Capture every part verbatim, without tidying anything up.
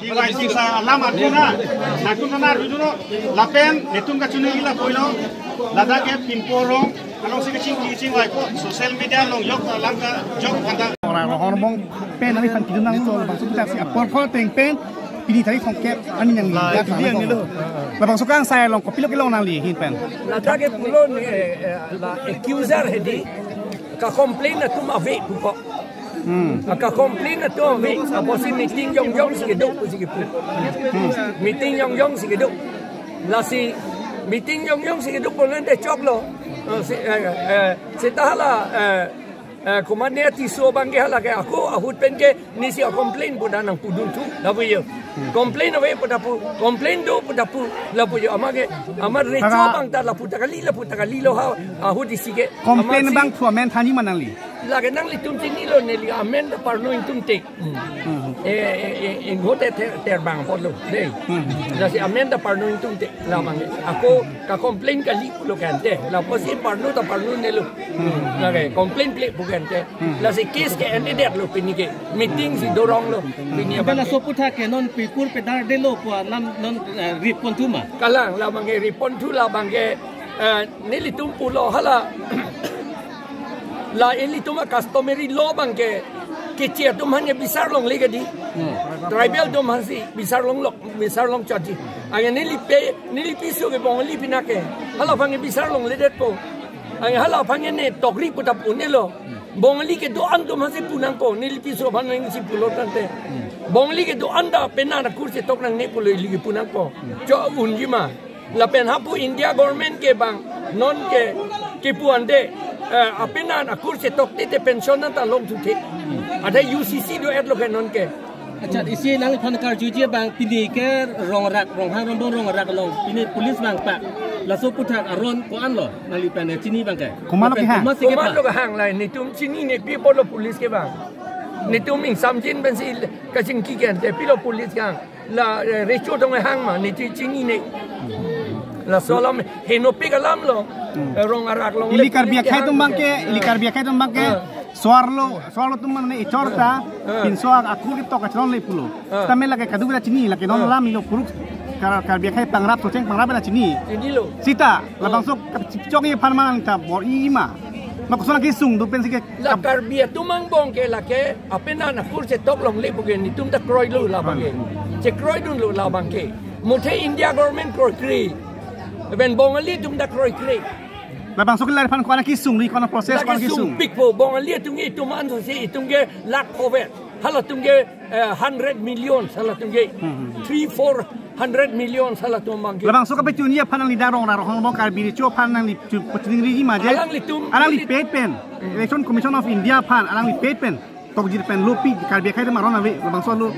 T Y C sa alam arjuna, nakun na arjuna, lapen netum kachini ila koilo, ladak ke pimpo rong, along si kaching kaching wai ko, social media along yok alam ka, yok kanta. Orang rohon bong pen ari pan kidun nang to, bang sudah si apor kol teng pen, pini tari kongkep, ani yang lihat. Labangso kangsai along, kopilo kilo nangli hin pen. Ladak ke pulo ni, eh, eh, la accuser hedi, ka complain atum ave pu ko. Hmm. Ka complain atum ave, apotsi meeting jongjong si kedo pusi kepu. Hmm. Meeting jongjong si kedo. Lasi meeting jongjong si kedo pulo nde choklo. Eh, si, eh, eh, seta hala, eh, eh, komatne Tisso abang ke hala ke ako ahut pen ke nisi a complain pu da nangpudun thu lapu jo. Hmm. Complain ave pu da pu, complain do pu da pu lapu jo. Amat ke, amat recho abang ta lapu ta kali, lapu ta kalilo ha, ahut isi ke. Complain amatsi bang thu amen than-i ma nangli? Lake nanglitum chinilo, neli amen ta parno ingtungte. Hmm. Eh, eh, eh, inghote ter, ter bang apotlo dei. Hmm. Lasi amen ta parno ingtungte. Labang ke ako ka complain kali pulo kante. Lapusi parno ta parno nelo. Hmm. Lake complain ple pu kante. Hmm. Lasi case ke-endedetlo pini ke. Meeting si doronglo. Pini abang ke. Laso aputhak ke non pikur pedar delo pu alam non, eh, rip pon thu ma? Kalang, labang ke rip pon thu, labang ke, eh, nelitum pulo hala. La ilitum a customary law abang ke, keche atum aphan ke bisar longle kedi. Hmm. Tribal atum aphansi bisar longlok, bisar long chaji. Anke neli pe, neli piso ke Bongali pinak ke, hala aphan ke bisar longledetpo. Anke hala aphan ke ne tokri pu ta pu nelo. Bongali kedo-an atum aphansi pu nangpo, neli piso aphan nangsi pulo tangte. Bongali kedo-an ta pena na kursi tok nangne pulo ili ke pu nangpo. Cho unji ma. Lapen hapu India government ke bang, non ke, kepu ante, eh, apena na kursi tokte te pension nang ta longthu the. Ada U C C do-etlo ke non ke. Accha, isi nangliphan karjuji abang pini ke Rongrak, Ronghang Rongbong Rongrak along, pini police bang pak. Laso aputhak aron ko-anlo, nangliphan chini abang ke. Komatlo kehang? Komatsi kepha? Komatlo kehang la, netum chinine pi apotlo police ke bang. Netum ingsamjin pensi kachingki kante, pilo police kehang. La, eh, recho tong hang ma, ne chi-, chinine. Laso alam, henopik alamlo. Hmm. Eh, Rong Arak along. Ili le Karbi akhei atum abang ke, ili Karbi akhei atum abang ke, ah, suarlo, suarlo atum mane echor ta, ah, pinso akur ketok kachron le pulo. Ah. Seta me lake kadokave chini, lake non, ah, alam ilo puruk, Kar-, Karbi akhei pangrap, socheng pangrap na chini. Chinilo. Seta, ah, labangso kachipchong-i aphan ma nangta bor-i ma. Ma koson kesung do pensi ke La Karbi atum angbong ke lake, apena na kursi tok longle pu ke netum ta kroilo labang ke. Chekroidunlo labang ke. Muthe India government kroikre. Lapen Bongali atum ta kroikre. Labangso ke lariphan ko-an kesung ri, ko-an process, lake ko-an kesung? Sungpikpo, Bongali atum ke itum anso si itum ke lakh phovet. Halatum ke, eh, hundred million halatum ke. Hmm, hmm, hmm. Three, four hundred million halatum abang ke. Labangso kapachunji aphan nangli dak Rongrak Ronghang Rongbong Karbi Recho aphan nangli chu-, pachuningri ma je. Alanglitum, alangli neli- pet pen. Hmm. Election Commission of India aphan, alangli pet pen. Tokjir pen lopi, Karbi akhei atum aron ave, labangso lo.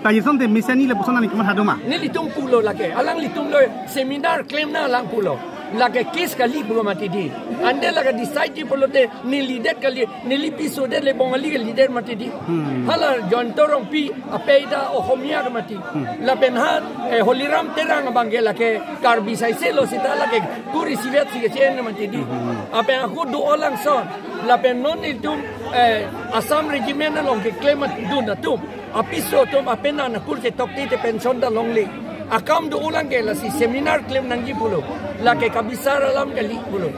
Ta ison te mesen ni lapuson nangli komat hado ma? Nelitum pulo lake, alanglitumlo seminar klem nanglang pulo. Lake case kali pulo mati di. Ante lake decide ji pulote neli det kali, neli piso det le Bongali kalidet mati di. Hmm. Hala Jayanta Rongpi apei ta Ohomia ke mati. Hmm. Lapen ha, eh, Holiram Terang abang ke lake Karbi saiselo seta lake kuri sivet si kechen mati di. Hmm. Lapen ako do-olangson. Lapen non nelitum, eh, Assam Regiment along keklem dun atum. Apiso atum apena na kursi tokte te pension ta longle. Akam do-olang ke lasi seminar klem nangji pulo. Lake kabisar alam kali pulo.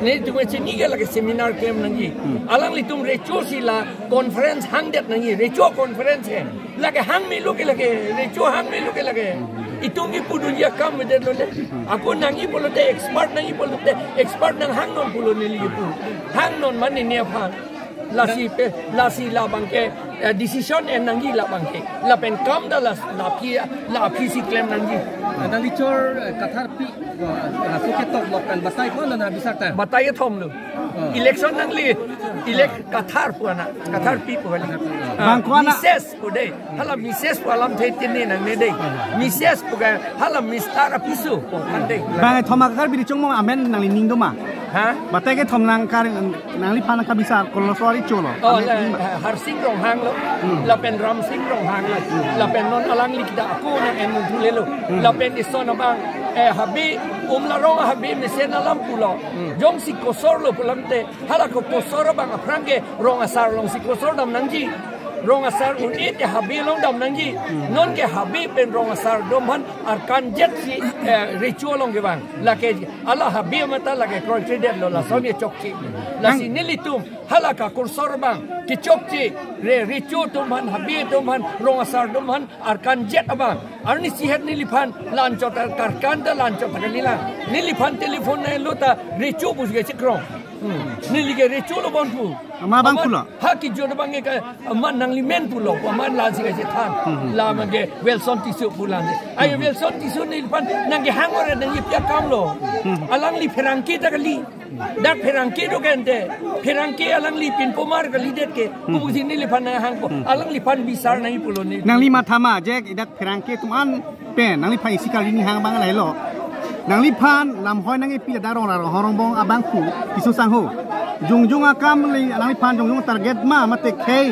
Netum chini ke lake seminar klem nangji. Hmm. Alanglitum Recho si la conference hangdet nangji. Recho conference he. Lake hang melo ke lake. Recho hang melo ke lake. Itum kepudunji akam avedetlo le. Ako nangji pulote expert nangji pulote expert nanghangnon pulo neli kepu. Hangnon mane ne aphan. Lasi pe, lasi labang ke, eh, decision en nangji labang ke. Lapen kam ta las, laphi, laphi si klem nangji. Nangli chor, eh, katharpi, eh, laso ketok lok kan batai ko na bisar ta? Batai kethom lo. Oh. Election nangli. Ilek Kathar pu ana, Kathar pi pu kali. Bang ko ana. Mises pu dei. Hala Mises pu alamthe tini nangne dei. Mises pu ke hala Mister apiso pu kan dei. Bang thoma Karbi Richo mo amen nangli ning do ma? Ha? Batai kethom nang kar nangliphan kabisar koloso ari cholo. Oh, amen la, ning ma? Harsing Ronghang lo. Hmm. Lapen Ramsing Ronghang lo. Lapen non alangli kita ako nang en mun thule lo. Hmm. Lapen ison abang, eh, Habe, Umlarong Habe mesen alam pulo. Hmm. Jongsi kosor lo pu alamthe, hala ko kosor abang aphrang ke rong asar alongsi kosor dam nangji. Rong asar un-e te Habe along dam nangji. Hmm. Non ke Habe pen rong asar atum aphan arkan jet si, eh, Richo along kevang. Lake hala Habe mata lake kroikredet lo, lason ke chokche. Lasi nelitum hala ka kosor abang kechokche, re Richo atum aphan, Habe atum aphan, rong asar atum aphan arkan jet abang. Arni sihet neliphan la-anchot ta karkan ta la-anchot ta kalilang. Neliphan telephone na lo ta Richo pusi kechekrong. Hmm. Neli ke Richo lo bon pu. Ama bang pulo. Ha kijot abang ke ama nangli men pulo. Ama la si kachethan. Hmm. La abang ke Wilson Tisso pu la. Ai Wilson Tisso neliphan nangkehang ore nangji pi akam lo. Hmm. Alangli pherangke ta kali. Dak pherangke do kente. Pherangke alangli pinpomar kalidet ke. Hmm. Pusi neliphan nanghangpo. Hmm. Alangliphan bisar nangji pulo ne. Nangli matha ma je dak pherangke atum an pen nangliphan isi kali ning hang abang lahelo. Nangliphan lamhoi nangkepi ladak rong ra rong horong bong abangphu Tisso sangho. Jongjong akam le nangliphan jongjong target ma mate khei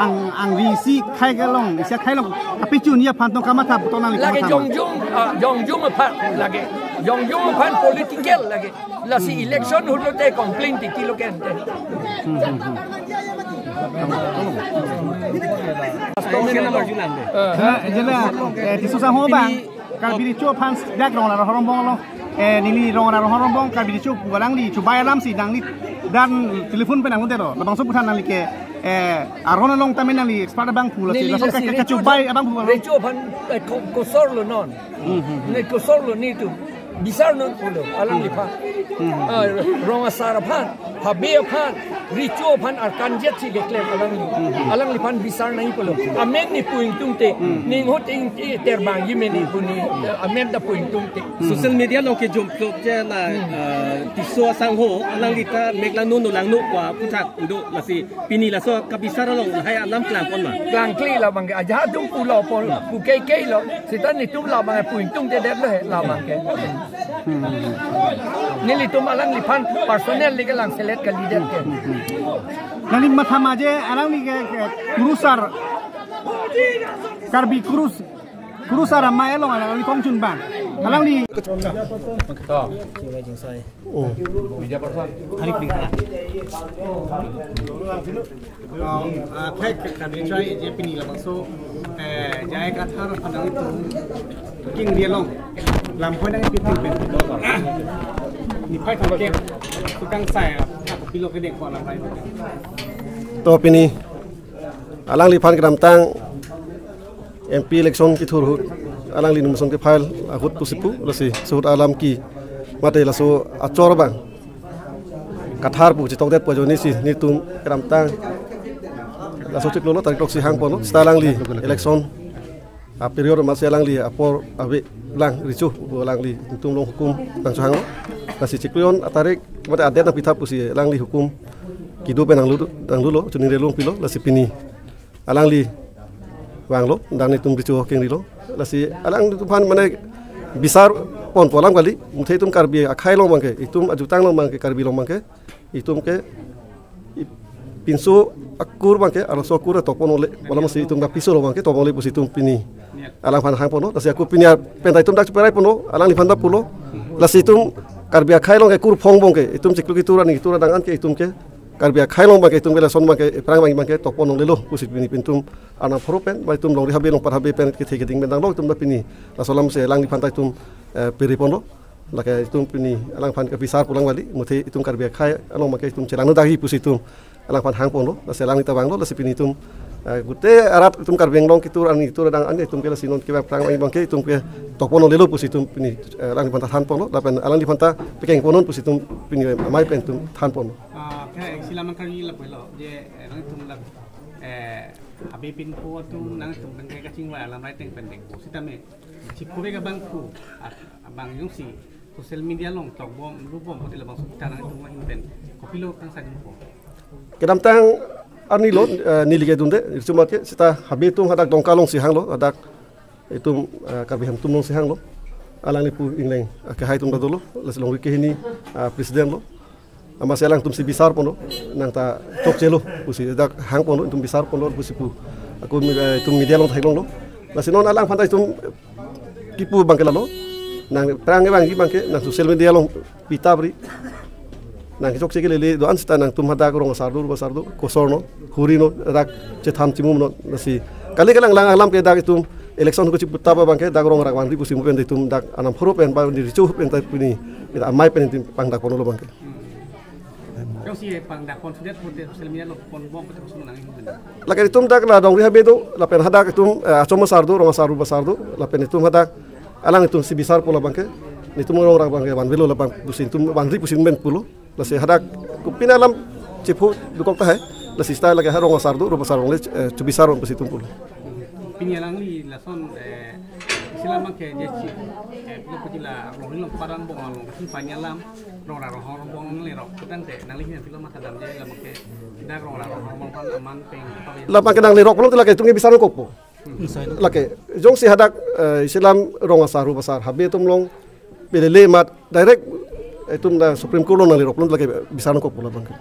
ang, angri isi khei kelong, isi khei long. Apichun ya aphan tong kamatha puto nangli lake kamatha ma. Jongjong, ah, jongjong aphan lake. Jongjong aphan political lake. Lasi election ahut lote complain titi lo kente. Hmm, hmm, hmm. Eh, ha? Jela, eh, Tisso sangho bang, Karbi Richo aphan dak rong ra rong horong bong lo. Eh, neli rong ra rong horong bong, Karbi Richo pu alangli chubai alam si nangli dan telephone pen nanglo dero. Labangso aphuthak nangli ke, eh, aron along tame nangli expert abangphu lasi. Neli laso lasi ka, ka, Richo kachubai abangphu lo. Richo aphan, eh, ko-, kosor lo non. Hmm, hmm, hmm. Ne kosor lo netum. Bisar non pulo, alangliphan. Hmm. Ah, rong asar aphan, Habe aphan, Richo aphan arkan jet si keklem alangli. Hmm. Alangliphan bisar nangji pulo. Amen ne pu ingtungte, hmm, ning ho te ingti terbang ji mene pu ne, eh, amen ta pu ingtungte. Hmm. Social media along kejom klok je la, hmm, eh, Tisso asangho, alangli ta mek langno no langno kwa aphuthak do lasi. Pini laso kabisar along lahai alam klangpon ma? Klangkle labang ke, ajahak atum pulo pon, pu keikei lo. Seta netum labang ke pu ingtungte det lo he labang ke. Nelitum alangliphan personal le kelang selet kalidet ke. Nangli matha ma je alangli ke, ke kurusar, Karbi kurus, kurusar amei along alangli kongchun bang. Alangli. Oh. Hari pagi. Um, ah, thek kami try je pini labangso, eh, J I Kathar aphan nangtum kengri along lamhoi nangpi pen. Niphai thomkep tukang sai, ah, pilo kedeng ko lamhoi. To pini alangliphan kedamtang M P election kethur ahut, alangli nomination ke-file ahut pusi pu, lasi suhut alam ke mate laso achor abang Kathar pu chetokdet pu ajoine si netum kedamtang laso chiklo lo tarik throksi hangponlo, seta alangli election a-period masi alangli apor ave lang Richo pu alangli netum along hukum nangchohanglo. Lasi chiklo atarik mate adet nangpitha pusi alangli hukum kedo pen nanglu, nanglulo, chuning relung pilo, lasi pini alangli vanglo, dak netum Richo kengrilo. Lasi alanglitum aphan mane bisar ponpo alam kali, muthe itum Karbi akhei along abangke, itum ajutang along abangke, Karbi along abangke, itum ke i-, pinso akur abangke, arloso akur tokpon ole, wala masi itum dak piso along abangke tokpon ole pusi itum pini alangphan hangponlo, lasi ako pini pen ta itum dak cheperai ponlo, alangliphan ta pulo, lasi itum Karbi akhei along ke kurphong abangke, itum chiklo ketur aning ketur adang an ke itum ke Karbi akhei along abangke itum ke lason abangke, ephrang abang abangke tokpon longlelo pusi pini pintum arnam pharo pen, ba itum longri Habe longpat Habe pen kethe keding pen tanglo itum ta pini laso alam si alangliphan ta itum, eh, peri ponlo. Lake itum pini alangphan kabisar pu alam kali, muthe itum Karbi akhei along abangke itum chelangno dagi pusi itum alangphan hangponlo, lasi alangli ta vanglo, lasi pini itum, eh, gute arat itum Karbi Anglong ketur aning ketur adang an itum ke lasi non kevang phrang abang abangke itum ke tokpon longlelo pusi itum pini, eh, alangliphan ta thanponlo, lapen alangliphan ta pekeng ponnon pusi itum pini amei pen itum thanponlo. Ah, khe isi lamang kali lapulo, je, eh, nangtum lak, eh, Habe pinpo atum nangtum abangke kachingvai alam rai teng pen dengpo. Sitame, chiklo ke abangphu, ah, abang jongsi social media along tokbom, lubom, hotel abang sukta nangtum ahin pen kopilo kangsai dunpo. Kedamtang arni lo, eh, neli ke dunde, itum ke seta Habe atum hadak Dongka alongsi hanglo, hadak itum, eh, Karbi Anglong atum alongsi hanglo. Alangli pu ingleng, eh, kehai atum ta dolo, lasi longri kehini, eh, president lo. Amatsi alangtum si bisar ponlo, nang ta chokchelo, pusi dak hang ponlo, itum bisar ponlo, pusi pu. Ako mi-, eh, itum media along theklonglo. Lasi non alangphan ta itum kipu abangke lalo. Nang prang abang abangke, nang social media along pita pri. Nang chokche kelele do-an seta nangtum hadak rong asar do, rup asar do, kosor no, huri no, dak chethan chimum no, lasi. Kali kalang lang alam ke dak itum election ko chiputa abangke, dak rong rak vanri pusi mo pen itum dak anam phoro pen ba di richo pen ta pini, ita amei pen itum pangdak ponlo abangke. Jongsi pangdak pon sudet pute social media along ponbom pute koson nang ihu benda. Lake itum dak la Dongri Habe do, lapen hadak itum, eh, achom asar do, rong asar rup asar do, lapen itum hadak alang itum si bisar ponlo abangke, itum rong rak abangke vanvelo labang pusi itum vanri pusi men pulo. Lasi hadak kopine alam chepho dokok tahai, lasi seta lake ha rong asar do, rup asar along le, eh, chobisar pusi itum pulo. Pini alangli lason, eh, isi alam abangke je chi, eh, pilo puji la Rohini along parang bong along, si panya alam, rong ra rong hor bong le rok, kutang te, nangli hin pilo mata dam je alam abangke, dak rong ra rong hor bong pan aman peng, apa ya? Labangke nangli rok pulo te lake itum ke bisar nangkokpo. Lake, jongsi hadak, eh, isi alam rong asar, rup asar, Habe atum along, pelele amat, direct, itum da Supreme Court along nangli rok pulo te lake bisar nangkokpo labangke.